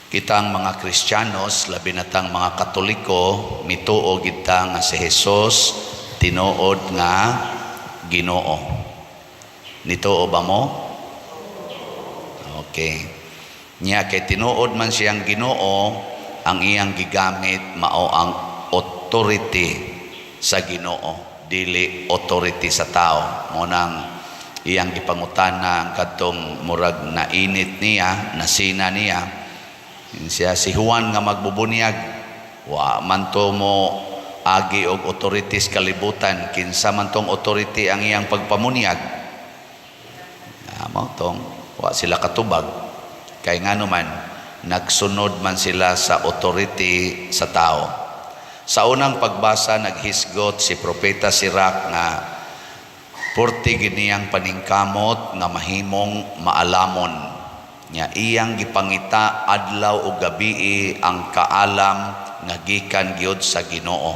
Kitang mga Kristiyanos, labi na tang mga Katoliko, mituo kita nga si Jesus tinuod nga Ginoo. Nituo ba mo? Okay. Nya kay tinuod man siyang Ginoo, ang iyang gigamit mao ang authority sa Ginoo, dili authority sa tao. Mao nang iyang gipangutana ang kadtong murag nainit niya, nasina niya. Siya si Juan nga magbubunyag, wa man to mo agi og authorities kalibutan, kinsa man tong authority ang iyang pagpamunyag? Ah, mao tong wa sila katubag kay ngano man nagsunod man sila sa authority sa tao. Sa unang pagbasa, naghisgot si Propeta Sirach nga purti gid niyang paningkamot nga mahimong maalamon. Nya iyang gipangita adlaw ug gabii ang kaalam nga gikan gyud sa Ginoo.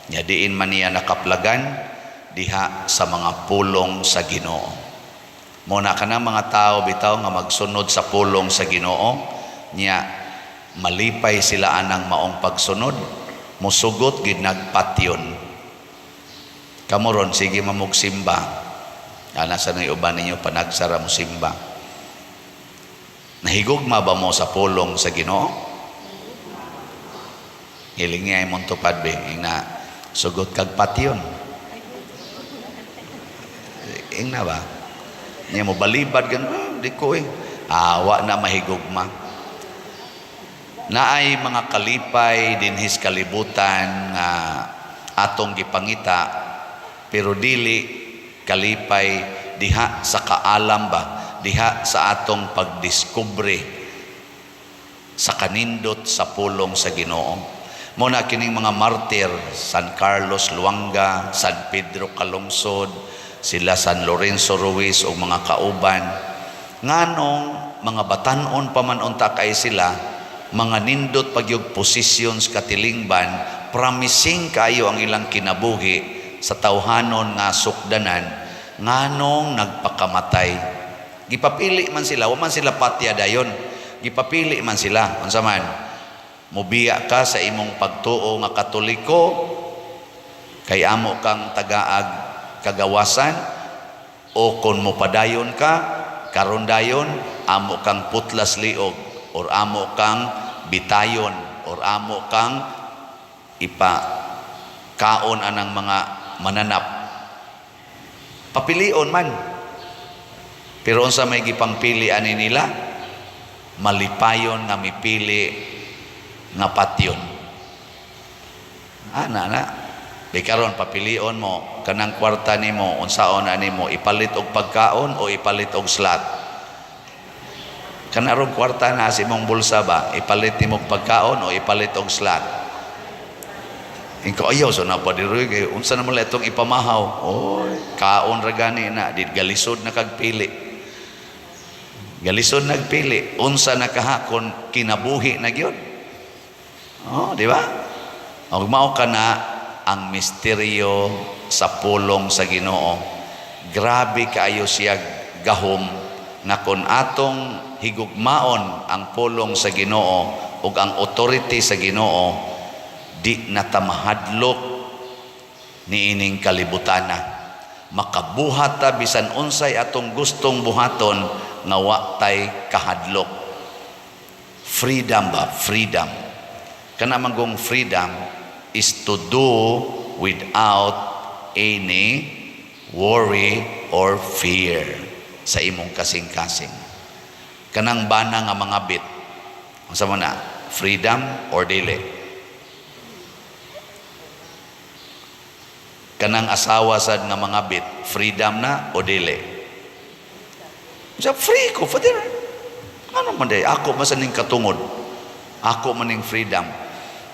Nya diin man niya nakaplagan? Diha sa mga pulong sa Ginoo. Mao na kanang mga tao bitaw nga magsunod sa pulong sa Ginoo, nya malipay sila anang maong pagsunod, musugot gid nagpatyon. Kamo ron, sige mamugsimba. Ana sa nang uban ninyo panagsara mo simba. Nahigugma ba mo sa pulong sa Ginoo? Hiling niya imong tupad be, ingna sugot kag patyon. Ingna ba? Niya mo balibad gan, ah, di ko eh. Awa na mahigugma. Naay mga kalipay dinhis kalibutan nga atong gipangita, pero dili kalipay diha sa kaalam ba, diha sa atong pagdiskubre sa kanindot sa pulong sa Ginoo. Mao na kining mga martir, San Carlos Luanga, San Pedro Calungsod, sila San Lorenzo Ruiz ug mga kauban, nganong mga batanon pa man unta kay sila, mga nindot pagyug positions katilingban, promising kayo ang ilang kinabuhi sa tawhanon nga sukdanan, nganong nagpakamatay? Gipapili man sila, wa man sila patya dayon. Gipapili man sila. Unsa man? Mubiya ka sa imong pagtuo nga Katoliko kay amo kang tagaag kagawasan, o kung mopadayon ka karon dayon amo kang putlas liog or amo kang bitayon or amo kang ipa kaon anang mga mananap. Papilion man, pero unsa may gipangpili ani nila? Malipayon nga mipili nga patyon. Ana na. Di karon papilion mo kanang kwarta nimo, unsaon ani mo, ipalit og pagkaon o ipalit og slot? Kanarong kwarta na sa imong bulsa ba, ipalit nimo og pagkaon o ipalit og slot? Inko ayaw so na pa diri kay unsa naman lang itong ipamahaw. Oy, kaon ra gani na, di galisod na kag pili. Galisod nagpili, unsa na kahakon kinabuhi na gyud. Oh, di ba? Og mao ka na ang misteryo sa pulong sa Ginoo. Grabe kaayo siya gahom nga kon atong higugmaon ang pulong sa Ginoo ug ang authority sa Ginoo, di na ta mahadlok niining kalibutana. Makabuhat ta bisan unsay atong gustong buhaton nga wa tay kahadlok. Freedom ba? Freedom. Kana manggong freedom is to do without any worry or fear sa imong kasing-kasing. Kanang bana nga mga bit. Unsa man na? Freedom or dili? Kanang asawa sad nga mga bit, freedom na o dili? Sa free ko, Father. Ano man day? Ako man sa ning katungod. Ako man ning freedom.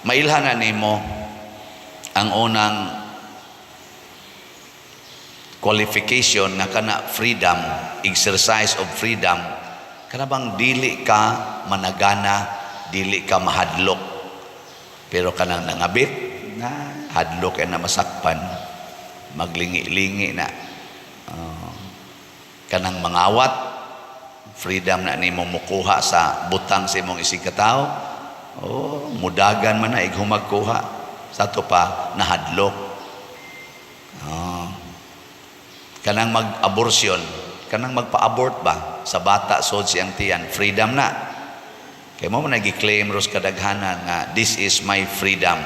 Mailhan na nimo ang unang qualification nga kana freedom, exercise of freedom, kana bang dili ka managana, dili ka mahadlok. Pero kanang nangabit, na hadlok na masakpan, maglingi-lingi na. Kanang mangawat, Freedom na nimo mukuha sa butang sa imong isig katawo. Oh, mudagan man na ighumag kuha. Sa ato pa nahadlok. Oh. Kanang mag-abortion, kanang magpa-abort ba sa bata sod siyang tiyan, freedom na. Kay mao man nagi-claim ros kadaghanan nga "This is my freedom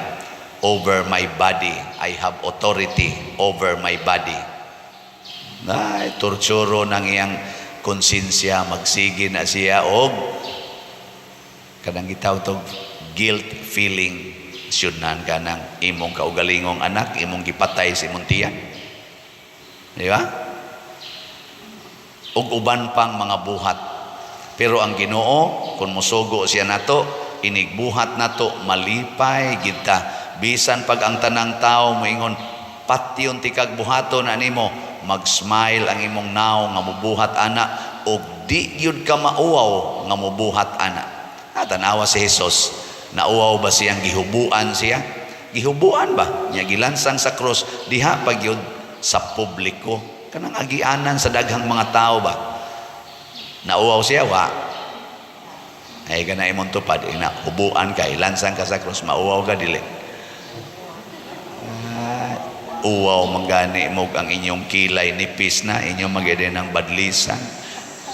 over my body. I have authority over my body." Ay, torturo ng iyang konsensya, magsige na siya og kanang gitawag tog guilt feeling. Syudnan ka ng imong kaugalingong anak, imong gipatay sa imong tiyan. Di ba? Ug uban pang mga buhat. Pero ang Ginoo, kung musugo siya nato, inigbuhat nato, malipay kita. Bisan pag ang tanang tao moingon, "Patyon tikag buhaton na nimo," mag-smile ang imong naong nga mubuhat ana og di gyud ka mauwaw nga mubuhat ana. Ah, tanawa si Jesus. Nauwaw ba siyang gihubuan siya? Gihubuan ba? Nya gilansang sa krus diha pa gyud sa publiko. Kanang agianan sa daghang mga tao ba? Nauwaw siya wa? Ay kana imong tupad ina hubuan ka, ilansang ka sa krus, mauwaw ka dili? Ah, uwaw man gani mo ang inyong kilay nipis na inyong magede ng badlisan.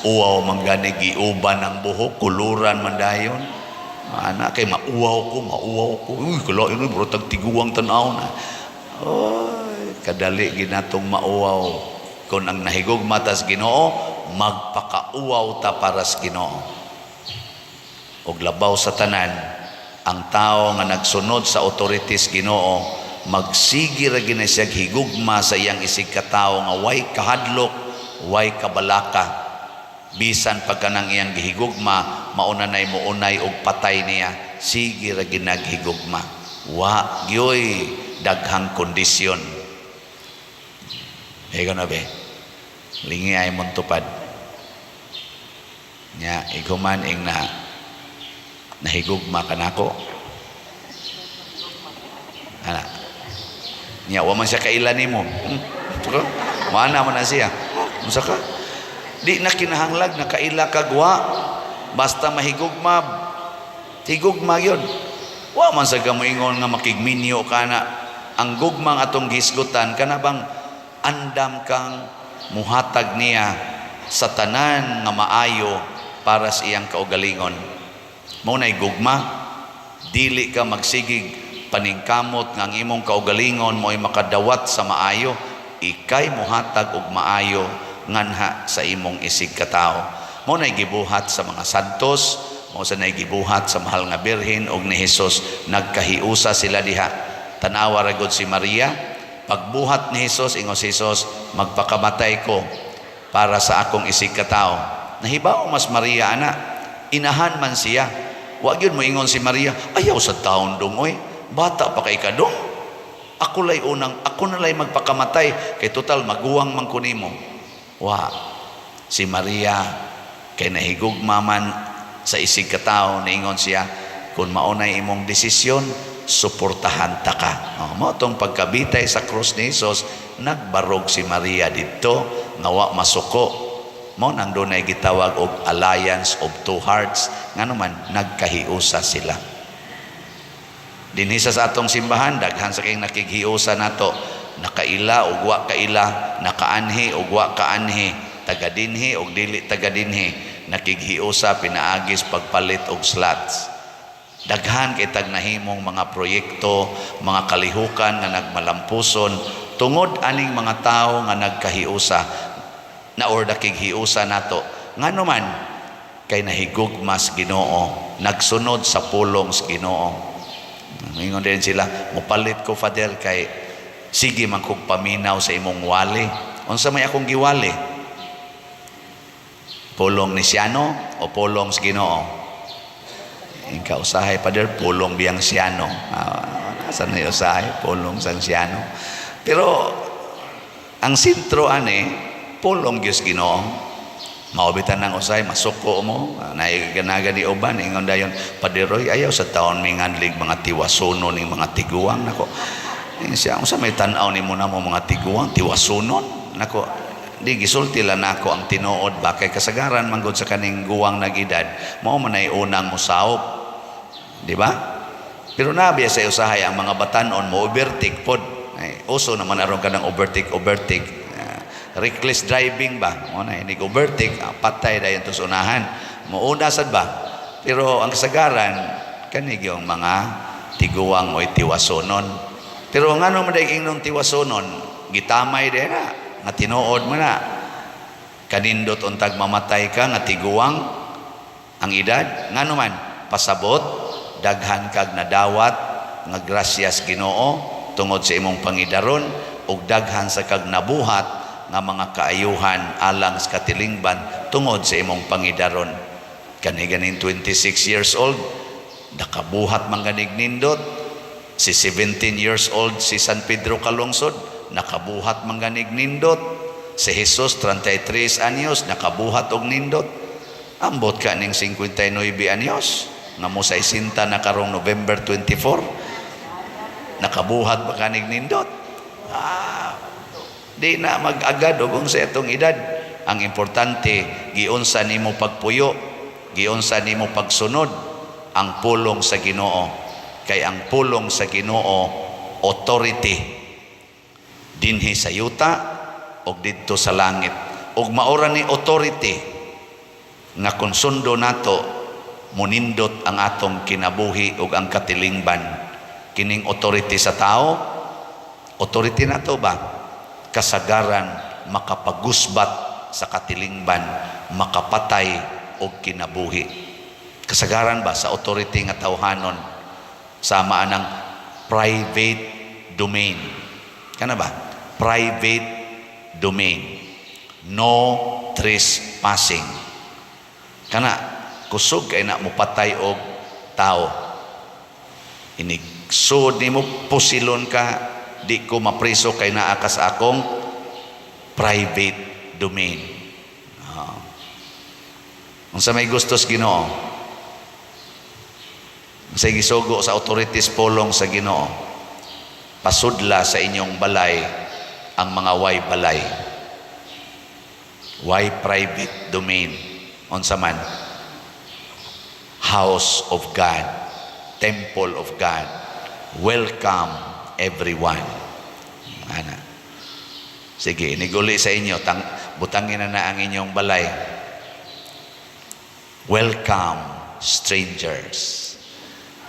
Uwaw man gani giuban ang buhok, kuluran man dayon. Ana kay mauwaw ko, mauwaw ko. Uy, kalain mo, bro, tiguang tan-aw na. Oy, kadali ginatong mauwaw. Kung ang nahigugma tas Ginoo, magpakauwaw ta para sa Ginoo. Og labaw sa tanan, ang tao nga nagsunod sa authorities Ginoo, magsige ra gina siya higugma sa iyang isig katawo nga way kahadlok, way kabalaka. Bisan pagka nang iyang gihigugma, mauna nay muunay og patay niya, sige ra ginaghigugma. Wa gyoy daghang kondisyon. Ikaw na be, lingi ay mong tupad. Nya, iguman ing na nahigugma ka nako. Ana. Nya, wa man siya kaila nimo. Mana man na siya. Unsa ka? Di na kinahanglag na kaila kag wa. Basta mahigugma, higugma yun. Wa man sa moingon nga makigminyo ka na. Ang gugmang atong gisgutan kana bang andam kang muhatag niya sa tanan nga maayo para sa iyang kaugalingon. Mao nay gugma, dili ka magsigig paningkamot nga ang imong kaugalingon mo'y makadawat sa maayo, ikay muhatag og maayo nganha sa imong isig katawo. Mao nay gibuhat sa mga santos, mao sa nay gibuhat sa mahal nga Birhen og ni Jesus, nagkahiusa sila diha. Tanawa ra gud si Maria, pagbuhat ni Jesus, ingon si Jesus, "Magpakamatay ko para sa akong isig katawo." Nahibaw mas Maria ana, inahan man siya. Wa gyud mo ingon si Maria, "Ayaw sa taon dong oy, bata pa kay kadong. Ako lay unang, ako na lay magpakamatay kay total maguwang man ko nimo." Wa. Si Maria kay nahigugma man sa isig katawo, niingon siya, "Kung maunay imong desisyon, suportahan ta ka." Oh, mao tong pagkabitay sa krus ni Jesus, nagbarog si Maria didto nga wa masuko. Mao nang dunay gitawag og alliance of two hearts, ngano man nagkahiusa sila. Dinhi sa atong simbahan, daghan sa kayong nakighiusa nato, nakaila ug wa kaila, nakaanhi ug wa kaanhi, taga dinhi ug dili taga dinhi, nakighiusa pinaagis pagpalit og slots. Daghan kay tag nahimong mga proyekto, mga kalihukan nga nagmalampuson tungod aning mga tawo nga nagkahiusa na or nakighiusa nato. Ngano man kay nahigugma sa Ginoo, nagsunod sa pulong sa Ginoo. Ingon din sila, "Mupalit ko, Father, kay sige man kog paminaw sa imong wali." Unsa may akong giwali? Pulong ni Siano o pulong sa Ginoo? Ingka usahay, Father, pulong biyang Siano. Ah, nasa na yung usahay? Pulong sang Siano. Pero ang sentro ani, pulong Diyos Ginoo. Maubitan ng usahay, masuko mo, naiganaga ni uban, ingon dayon, "Padre Roy, ayaw sa taon minganlig mga tiwasunon ning mga tiguang nako." Ingon siya, "Unsa may tan-aw nimo na mo mga tiguang, tiwasunon?" Nako, Di gisulti lang nako ang tinuod ba, kay kasagaran manggod sa kaning guwang nag-edad, mao man ay unang mosawop. Di ba? Pero nabiya sa usahay ang mga batanon mo overtake pod. Ay, uso naman aron kanang overtake overtake. Reckless driving ba? Mo na inig overtake, patay dayon to sa unahan. Muuna sad ba? Pero ang kasagaran kani yung mga tiguang o tiwasonon. Pero ngano man day ingnon tiwasonon, gitamay day na nga tinuod mo na. Kanindot untag mamatay ka nga tiguang ang edad, ngano man pasabot daghan kag nadawat nga grasyas Ginoo tungod sa imong pangidaron ug daghan sa kag nabuhat nga mga kaayuhan alang sa katilingban tungod sa imong pangidaron. Kani ganing 26 years old, nakabuhat man ganig nindot. Si 17 years old, si San Pedro Calungsod, nakabuhat man ganig nindot. Si Jesus, 33 anyos, nakabuhat og nindot. Ambot ka ning 59 anyos nga mo sa isinta na karong November 24, nakabuhat ba kanig nindot? Di na mag-agad og sa itong edad. Ang importante, giunsa nimo pagpuyo, giunsa nimo pagsunod ang pulong sa Ginoo, kay ang pulong sa Ginoo authority dinhi sa yuta ug didto sa langit, ug maora ni authority nga kung sundo nato, munindot ang atong kinabuhi ug ang katilingban. Kining authority sa tao, authority nato ba, kasagaran makapagusbat sa katilingban, makapatay og kinabuhi. Kasagaran ba sa authority nga tawhanon, sama anang private domain kana ba, private domain, no trespassing kana, kusog kay na mopatay og tao. Inig sud nimo, pusilon ka, di ko mapriso kay naa ka sa akong private domain. Unsa may gustos Ginoo? Unsay gisugo sa authorities polong sa Ginoo? Pasudla sa inyong balay ang mga way balay. Way private domain. Unsa man? House of God, Temple of God. Welcome everyone. Ana. Sige, iniguli sa inyo, butangin na na ang inyong balay. Welcome strangers.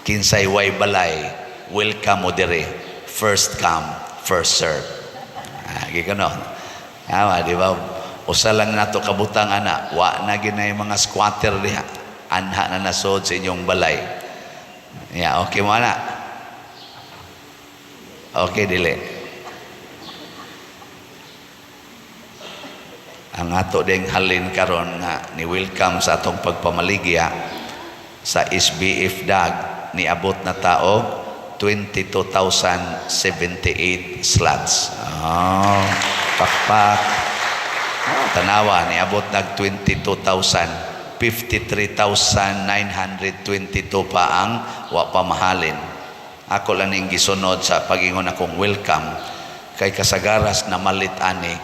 Kinsay way balay, welcome mo dire. First come, first serve. Gikano. Tama, di ba? Usa lang nato kabutang ana, wa na ginay mga squatter diha. Anha na nasod sa inyong balay. Yeah, okay mo ana. Okay, dili. Ang ato ding halin karon nga ni welcome sa atong pagpamaligya sa SBF DAG, niabot na tao 22,078 slots. Oh, pakpak. Oh, tanawa, niabot nag 22,000, 53,922 pa ang wa pa mahalin. Ako lang ning gisunod sa pagingon akong welcome kay kasagaras na malit ani,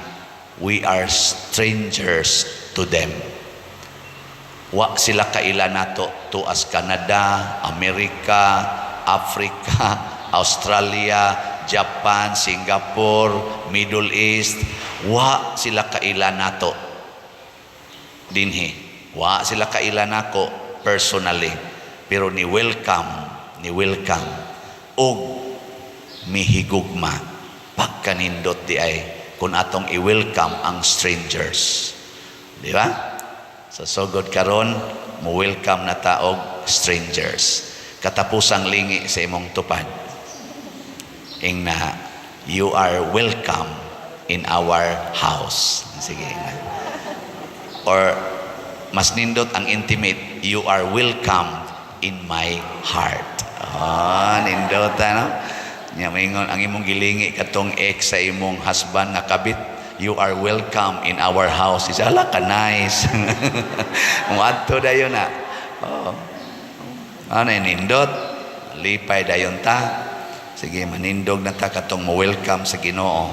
we are strangers to them. Wa sila kaila nato to as Canada, Amerika, Africa, Australia, Japan, Singapore, Middle East. Wa sila kaila nato dinhi. Wa sila kaila nako personally, pero ni welcome og mihigugma. Pagkanindot di ay kung atong i-welcome ang strangers, di ba? Sa sugod karon, mo welcome na ta og strangers. Katapusang lingi sa imong tupad, ingna, "You are welcome in our house." Sige, ingna. Or mas nindot ang intimate, "You are welcome in my heart." Ah, nindot ano? Nya maingon ang imong gilingi katong ex sa imong husband nga kabit, "You are welcome in our house." Isa ala ka nice. Muadto dayon na. Oh. Ano, nindot? Lipay dayon ta. Sige, manindog na ta katong mo welcome sa Ginoo.